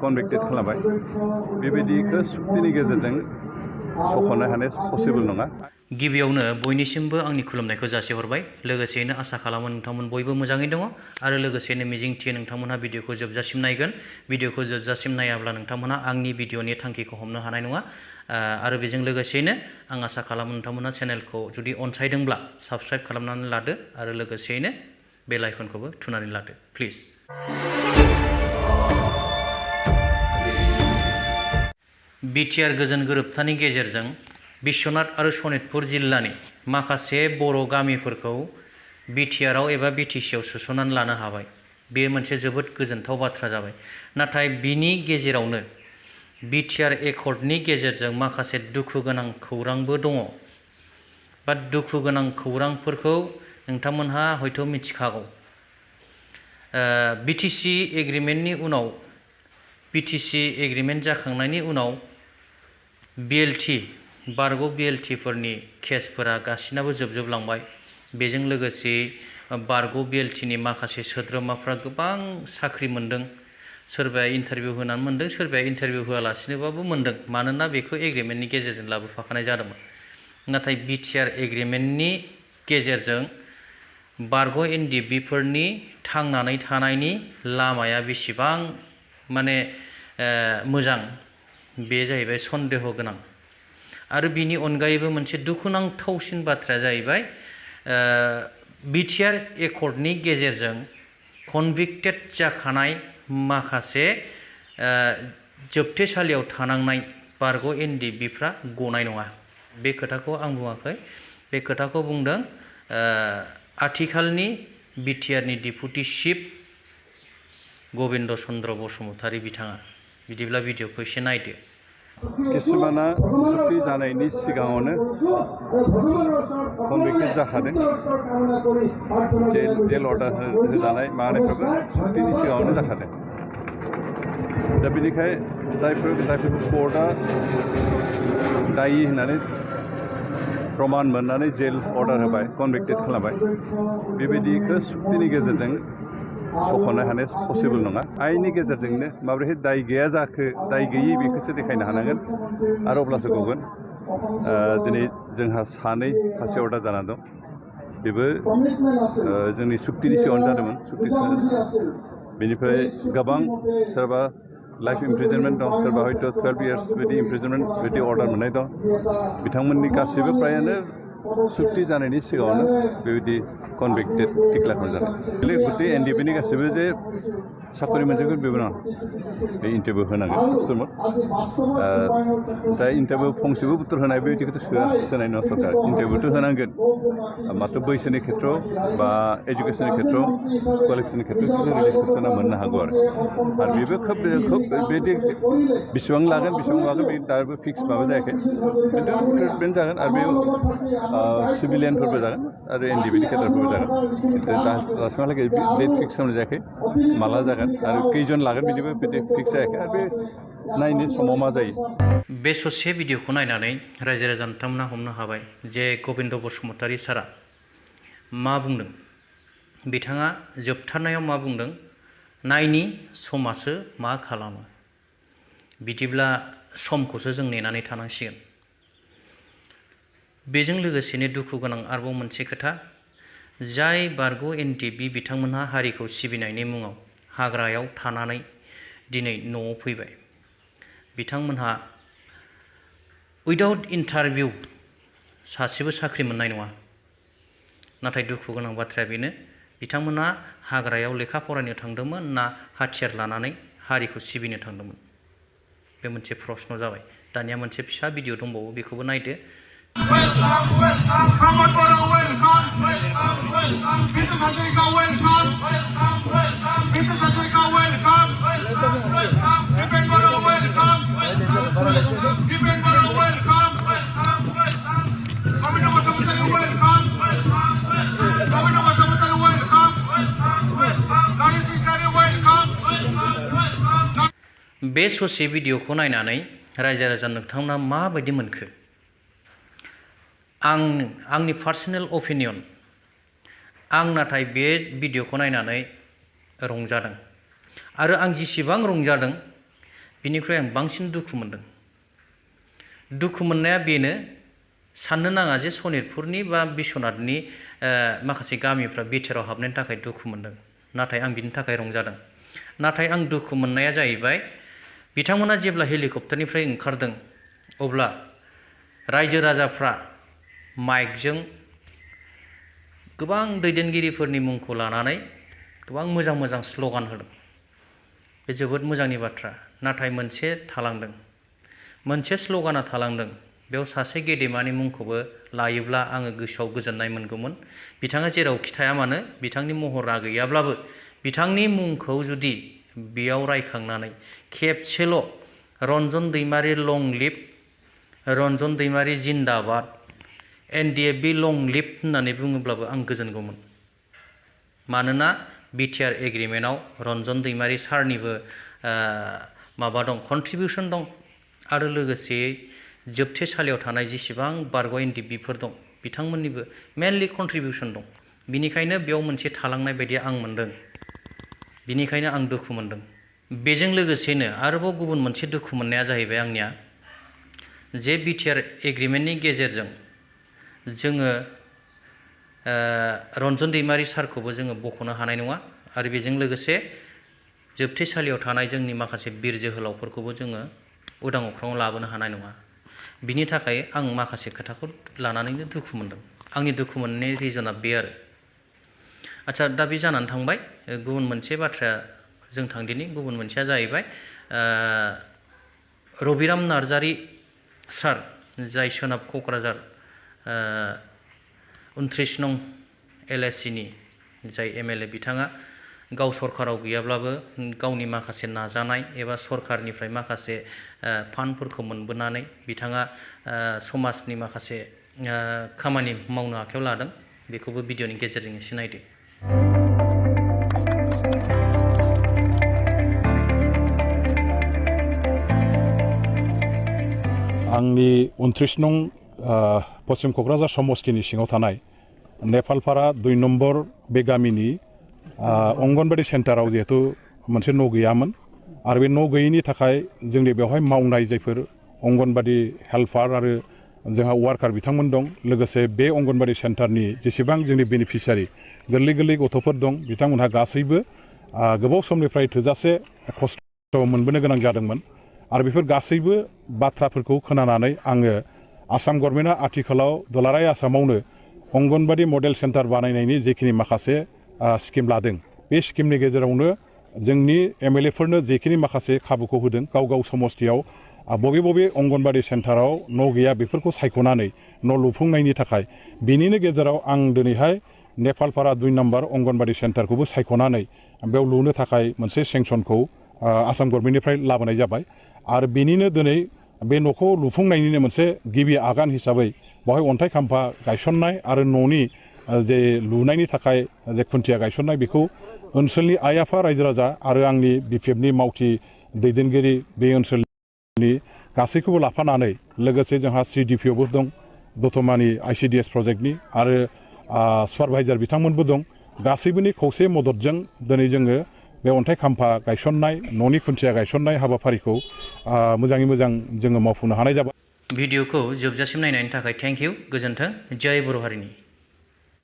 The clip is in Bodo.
कनभिक्टेड खालामबाय बेबायदिखौ सुक्तिनि गेजेरजों सख'नो हानाय पसिबल नङा। गिबियावनो बयनिसिमबो आंनि खुलुमनायखौ जासिहरबाय। लोगोसेयैनो आसा खालामो नोंथांमोन बयबो मोजाङै दङ आरो लोगोसेयैनो मिजिंथियो नोंथांमोनहा भिडिअखौ जोबजासिम नायगोन। भिडिअखौ जोबजासिम नायाब्ला नोंथांमोनहा आंनि भिडिअनि थांखिखौ हमनो हानाय नङा। आरो बेजों लोगोसेयैनो आं आसा खालामो नोंथांमोनहा चेनेलखौ जुदि अनसायदोंब्ला साबस्क्राइब खालामनानै लादो आरो लोगोसेयैनो बेल आइकनखौबो थुनानै लादो प्लिज। बिटिआर गोजोन गोरोबथानि गेजेरजों बिश्वनाथ आरो सनितपुर जिल्लानि माखासे बर' गामिफोरखौ बिटिआरआव एबा बिटिसिआव सोसननानै लानो हाबाय। बे मोनसे जोबोद गोजोनथाव बाथ्रा जाबाय। नाथाय बिनि गेजेरावनो बिटिआर एकर्डनि गेजेरजों माखासे दुखु गोनां खौरांबो दङ। बा दुखु गोनां खौरांफोरखौ नोंथांमोनहा हयथ' मिथिखागौ। बिटिसि एग्रिमेन्टनि उनाव बिटिसि एग्रिमेन्ट जाखांनायनि उनाव बिएलटि बारग' बिएलटिफोरनि केसफोरा गासिनाबो जोबजोबलांबाय। बेजों लोगोसे बारग' बिएलटिनि माखासे सोद्रोमाफ्रा गोबां साख्रि मोनदों। सोरबाया इन्टारभिउ होनानै मोनदों, सोरबाया इन्टारभिउ होआलासिनोबाबो मोनदों। मानोना बेखौ एग्रिमेन्टनि गेजेरजों लाबोफाखानाय जादोंमोन। नाथाय बिटिआर एग्रिमेन्टनि गेजेरजों बारग' एनडिएफबिफोरनि थांनानै थानायनि लामाया बेसेबां माने मोजां, बे जाहैबाय सन्देह गोनां। आरो बिनि अनगायैबो मोनसे दुखुनांथावसिन बाथ्राया जाहैबाय बिटिआर एकर्डनि गेजेरजों कनभिक्टेड जाखानाय माखासे जोबथेसालियाव थानांनाय बारग' एनडिएफबिफ्रा गनाय नङा। बे खोथाखौ आं बुङाखै, बे खोथाखौ बुंदों आथिखालनि बिटिआरनि डिपुटि चिफ गबिन्द चन्द्र बसुमतारी बिथाङा। बिदिब्ला भिडिअखौ एसे नायदो। किसुमाना सुक्ति जानायनि सिगाङावनो कनभिक्टेड जाखादों। जेल अर्डार होजानाय मानायफ्राबो सुक्तिनि सिगाङावनो जाखादों। दा बेनिखायनो जायफोर कर्टआ दायि होननानै प्रमान मोननानै जेल अर्डार होबाय, कनभिक्टेड खालामबाय, बेबायदिखौ सुक्तिनि गेजेरजों सख'नो हानाय पसिबल नङा। आयेननि गेजेरजोंनो माबोरैहाय दाय गैया जाखो, दाय गैयि बेखौसो देखायनो हानांगोन आरो अब्लासो गगोन। दिनै जोंहा सानै फासि अर्डार जानानै दं। बेबो जोंनि सुक्तिनि सिगाङावनो जादोंमोन। सुक्ति बेनिफ्राय गोबां सोरबा लाइफ इमप्रिजनमेन्ट दं, सोरबा हयथ' 12 इयार्स बिदि इमप्रिजनमेन्ट बिदि अर्डार मोननाय दं। बिथांमोननि गासैबो फ्रायानो सुक्ति जानायनि सिगाङावनो बेबायदि कनभिक्टेड डिक्लेयार खालामजानाय। गथै एनडिएफबिनि गासैबो जे साकरि मोनजोबगोन बेबो नङा। बे इन्टारभिउ होनांगोन कसुमत। जाय इन्टारभिउ फंसेबो उत्तर होनाय बेबायदिखौथ' सोनाय नङा सरकार। इन्टारभिउथ' होनांगोन। माथ्र बैसोनि खेथ्रआव बा एजुकेसननि खेथ्रआव, क्वालिफिकेसननि खेथ्रआव जों रिलेक्सेसना मोननो हागौ आरो बेबो खोब बेदि बेसेबां लागोन बे दाबो फिक्स माबा जायाखै। खिन्थु रिक्रुटमेन्ट जागोन आरो बे सिभिलियानफोरबो जागोन आरो एनडिएफबिनि केडारफोरबो जागोन। दासिमहालागै डेट फिक्स खालामनाय जायाखै, माला जागोन आरो खैजन लागोन बिदिबो फिक्स जायाखै। आरो बे नायनो समाव मा जायो। बे ससे भिडिअखौ नायनानै रायजो राजा नोंथांमोना हमनो हाबाय जे गबिन्द बसुमतारी सारा मा बुंदों। बिथाङा जोबथारनायाव मा बुंदों, नायनि समासो मा खालामो। बिदिब्ला समखौसो जों नेनानै थानांसिगोन। बेजों लोगोसेनो दुखु गोनां आरोबाव मोनसे खोथा, जाय बारग' एनडिएफबि बिथांमोनहा हारिखौ सिबिनायनि मुङाव हाग्रायाव थानानै दिनै न'आव फैबाय। बिथांमोनहा उइदाउट इन्टारभिउ सासेबो साख्रि मोननाय नङा। नाथाय दुखु गोनां बाथ्राया बेनो, बिथांमोनहा हाग्रायाव लेखा फरायनो थांदोंमोन ना हाथियार लानानै हारिखौ सिबिनो थांदोंमोन। बे मोनसे प्रश्न जाबाय। दानिया मोनसे फिसा भिडिअ दंबावो, बेखौबो नायदो। बे ससे भिडिअखौ नायनानै रायजो राजा नोंथांमोना माबायदि मोनखो? आंनि पार्सनेल अपिनियन, आं नाथाय बे भिडिअखौ नायनानै रंजादों। आरो आं जेसेबां रंजादों बिनिख्रुइ आं बांसिन दुखु मोनदों। दुखु मोननाया बेनो, साननो नाङा जे सनितपुरनि बा बिश्वनाथनि माखासे गामिफ्रा बिटिआरआव हाबनायनि थाखाय दुखु मोनदों, नाथाय आं बिनि थाखाय रंजादों। नाथाय आं दुखु मोननाया जाहैबाय बिथांमोना जेब्ला हेलिकप्टारनिफ्राय ओंखारदों अब्ला रायजो राजाफ्रा माइकजों गोबां दैदेनगिरिफोरनि मुंखौ लानानै गोबां मोजां मोजां स्ल'गान होदों। बे जोबोद मोजांनि बाथ्रा। नाथाय मोनसे थालांदों, मोनसे स्ल'गाना थालांदों। बेयाव सासे गेदेमानि मुंखौबो लायोब्ला आङो गोसोआव गोजोननाय मोनगौमोन। बिथाङा जेरावखि थाया मानो, बिथांनि महरा गैयाब्लाबो बिथांनि मुंखौ जुदि बेयाव रायखांनानै खेबसेल' रन्जन दैमारि लं लिभ, रन्जन दैमारि जिन्दाबाद, NDFB लं लिभ होननानै बुङोब्लाबो आं गोजोनगौमोन। मानोना बिटिआर एग्रिमेन्टआव रन्जन दैमारि सारनिबो माबा दं, कन्ट्रिबिउसन दं, आरो लोगोसेयै जोबथेसालियाव थानाय जेसेबां बारग' NDFBफोर दं बिथांमोननिबो मेनलि कन्ट्रिबिउसन दं। बिनिखायनो बेयाव मोनसे थालांनाय बायदि आं मोनदों, बिनिखायनो आं दुखु मोनदों। बेजों लोगोसेनो आरोबाव गुबुन मोनसे दुखु मोननाया जाहैबाय आंनिया, जे बिटिआर एग्रिमेन्टनि गेजेरजों जोङो रन्जन दैमारि सारखौबो जोङो बख'नो हानाय नङा, आरो बेजों लोगोसे जोबथेसालियाव थानाय जोंनि माखासे बिर जोहोलावफोरखौबो जोङो उदां अख्राङाव लाबोनो हानाय नङा। बिनि थाखाय आं माखासे खोथाखौ लानानैनो दुखु मोनदों। आंनि दुखु मोननायनि रिजना बे आरो। आच्छा, दा बे जानानै थांबाय। गुबुन मोनसे बाथ्राया जों थांदिनि। गुबुन मोनसेया जाहैबाय रबिराम नार्जारि सार, जाय सोनाब क'क्राझार 29 नं LAC-नि जाय MLA, बिथाङा गाव सरकाराव गैयाब्लाबो गावनि माखासे नाजानाय एबा सरकारनिफ्राय माखासे फान्डफोरखौ मोनबोनानै बिथाङा समाजनि माखासे खामानि मावनो आखायाव लादों। बेखौबो भिडिअनि गेजेरजों एसे नायदो। आंनि 29 नं पश्चिम क'क्राझार समस्तिनि सिङाव थानाय नेपालपारा 2 नम्बर बे गामिनि अंगनबादि सेन्टाराव जिहेतु मोनसे न' गैयामोन, आरो बे न' गैयैनि थाखाय जोंनि बेवहाय मावनाय जायफोर अंगनबादि हेल्पार आरो जोंहा वार्कार बिथांमोन दं, लोगोसे बे अंगनबादि सेन्टारनि जेसेबां जोंनि बेनिफिसियारि गोरलै गोरलै गथ'फोर दं, बिथांमोनहा गासैबो गोबाव समनिफ्राय थोजासे खस्थ' मोनबोनो गोनां जादोंमोन। आरो बेफोर गासैबो बाथ्राफोरखौ खोनानानै आङो आसाम गभर्नमेन्टआ आथिखालाव दुलाराय आसामावनो अंगनबादि मडेल सेन्टार बानायनायनि जेखिनि माखासे स्किम लादों, बे स्किमनि गेजेरावनो जोंनि MLA-फोरनो जेखिनि माखासे खाबुखौ होदों, गाव गाव समस्तियाव बबे बबे अंगनबादि सेन्टाराव न' गैया बेफोरखौ सायख'नानै न' लुफुंनायनि थाखाय, बिनिनो गेजेराव आं दिनैहाय नेपालपारा 2 नम्बर अंगनबादि सेन्टारखौबो सायख'नानै बेयाव लुनो थाखाय मोनसे सेंसनखौ आसाम गभर्नमेन्टनिफ्राय लाबोनाय जाबाय। आरो बेनिनो दिनै बे न'खौ लुफुंनायनिनो मोनसे गिबि आगान हिसाबै बेवहाय अन्थाइ खाम्फा गायसननाय आरो न'नि जे लुनायनि थाखाय जे खुन्थिया गायसननाय, बेखौ ओनसोलनि आइ आफा रायजो राजा आरो आंनि BPFनि मावथि दैदेनगिरि बे ओनसोलनि गासैखौबो लाफानानै, लोगोसे जोंहा CDPOबो दं दतमानि ICDS प्रजेक्टनि, आरो सुपारभाइजार बिथांमोनबो दं। गासैबोनि खौसे मददजों दिनै जोङो बे अन्थाइ खाम्फा गायसननाय, न'नि खुन्थिया गायसननाय हाबाफारिखौ मोजाङै मोजां जोङो मावफुंनो हानाय जाबाय। भिडिअखौ जोबजासिम नायनायनि थाखाय थेंक इउ, गोजोन्थों, जय बर' हारिनि।